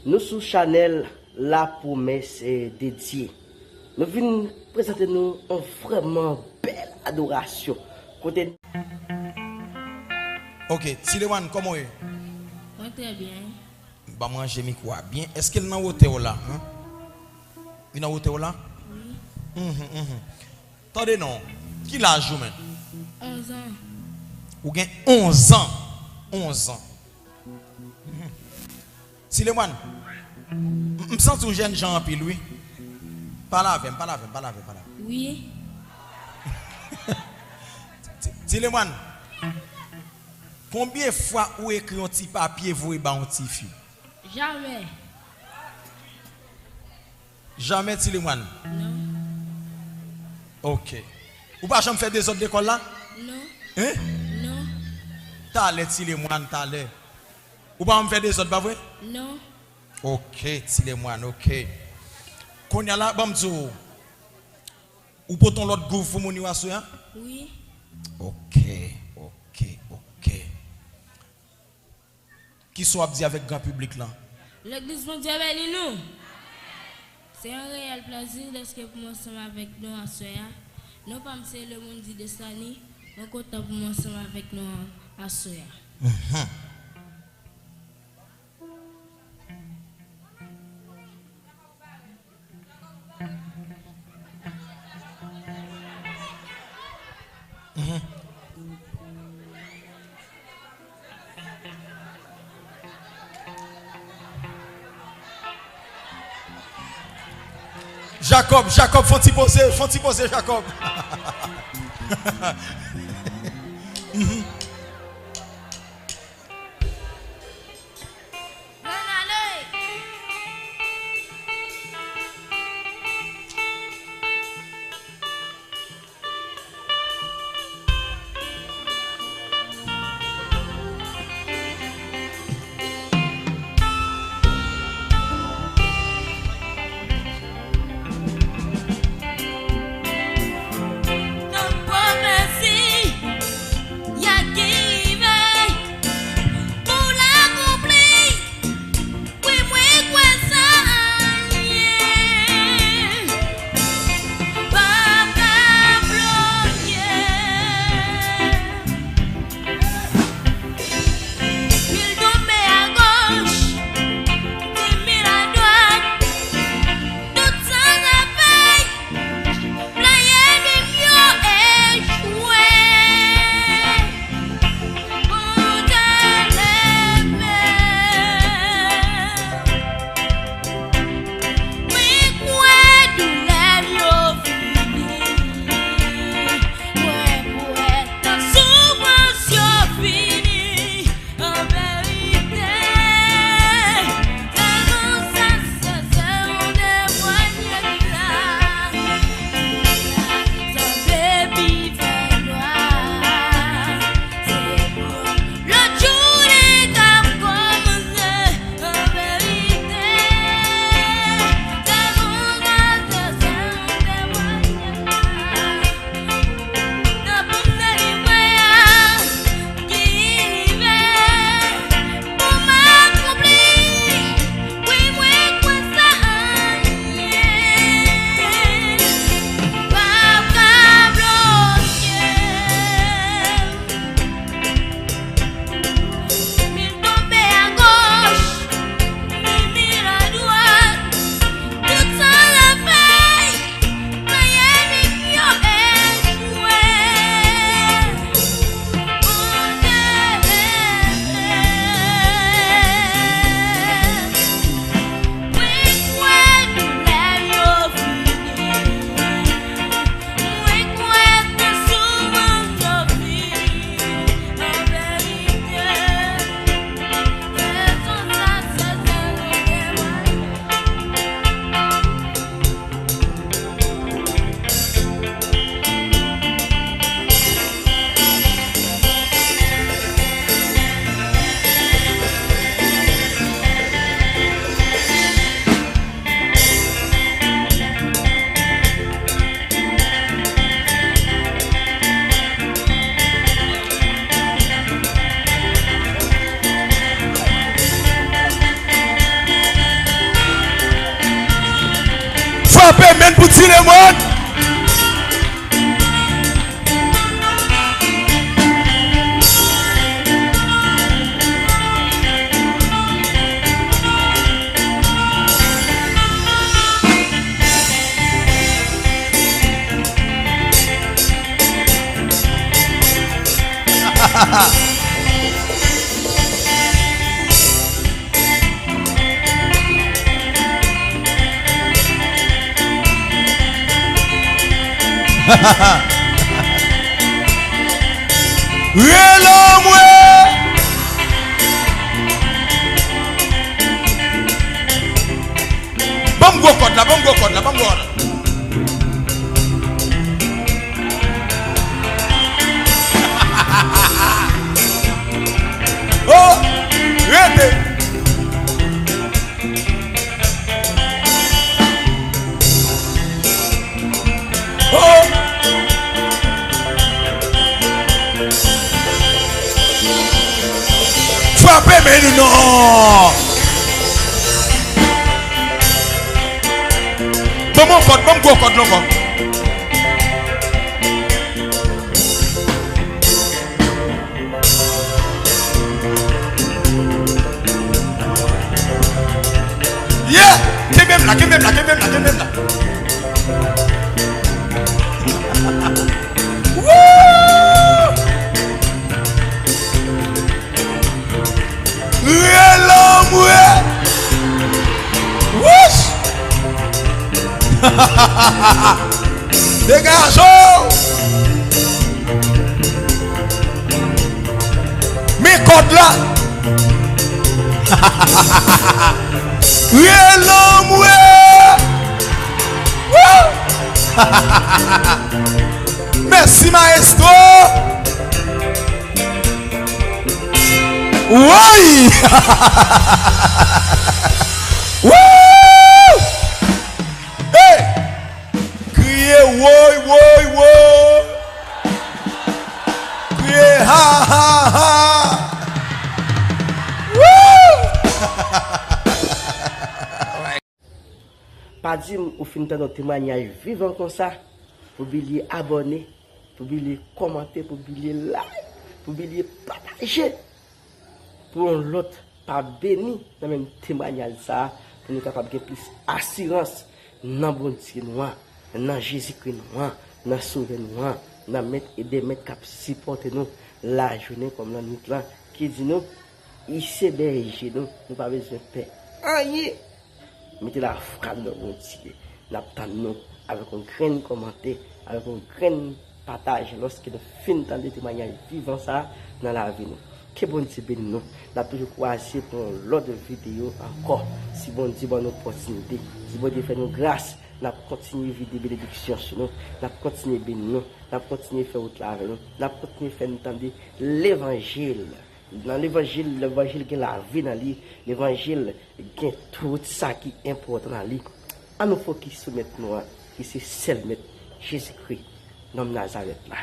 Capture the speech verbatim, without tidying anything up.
Nou sou chanèl La Promesse de Dieu. Nou vin prezante nou yon vrèman bèl adorasyon. Kote Ok, Tilewan, kòman w ye? Mwen trè byen. Ban m ranje mikwo a byen. Èske l nan wotè w la? Hein? Li nan wotè w la? Wi. Mhm, mhm. Tande non. Ki laj ou menm? Onz an. Ou gen onz an. Onz an. Mhm. Tilemwan, m, m santi w jèn jan anpil, wi. Pale avè m, pale avè m, pale avè m, pale avè m. Wi. Ti, Tilemwan, konbyen fwa ou ekri yon ti papye voye ba yon tifi? Jamè. Jamè, Tilemwan? Non. Ok. Ou pa janm fè dezòd lekòl la? Non. Hein? Non. Talè, Tilemwan, talè. Ou pa janm fè dezòd, pa vre? Non. Ok, Tilemwan, ok. Kounye a la, ban m di w, ou pote yon lòt gwouv pou moun yo aswè a? Wi. Ok, ok, ok. Kisa w ap di avèk gran piblik lan? Legliz Bondye beni nou. Se yon reyèl plèzi dèske pou mwen ansanm avèk nou aswè a. Non pa m se Lemondi Deslani. Mwen kontan pou mwen ansanm avèk nou aswè a. Mhm. Mhm. Jacob, Jacob, fè yon ti poze, fè yon ti poze, Jacob. Mhm. Lemòt! Rele mwen! Ban m gwo kòd la, ban m gwo kòd la, ban m gwo kòd la. Oh, rete. Oh. Frape men nou non. Ban m yon kòd, ban m gwo kòd la ankò. Yeah! Kenbe m la, kenbe m la, kenbe m la, kenbe m la. Woo! Rele mwen! Wouch! Degaje w! Men kòd la! Rele mwen! Woo! Mèsi, maestro! Woy! Woo! Hey! Kriye woy, woy, woy! Kriye ha, ha, ha! Woo! Pa di m ou fin tande yon temwayaj vivan konsa, pou bliye abòne, pou bliye kòmante, pou bliye like, pou bliye pataje. Pou yon lòt pa beni nan menm temwayaj sa a, pou nou kapab gen plis asirans nan Bondye nou an, nan Jezikri nou an, nan Sovè nou an, nan Mèt e dè Mèt k ap sipòte nou lajounen kòm lannwit lan, ki di nou, li se bèje nou, nou pa bezwen pè anyen. Mete lafwa n nan Bondye. N ap tann nou avèk yon grenn kòmantè, avèk yon grenn pataj lòske nou fin tande temwayaj vivan sa a nan lavi nou. Ke Bondye beni nou. N ap toujou kwaze pou yon lòt videyo ankò. Si Bondye ban nou opòtinite, si Bondye fè nou gras, n ap kontinye vide benediksyon sou nou. N ap kontinye beni nou. N ap kontinye fè wout la avè nou. N ap kontinye fè nou tande levanjil. Nan levanjil, levanjil gen lavi nan li. Levanjil gen tout sa ki enpòtan nan li. Ann nou fokis sou Mèt nou an, ki se sèl Mèt, Jezikri, nonm Nazarèt la.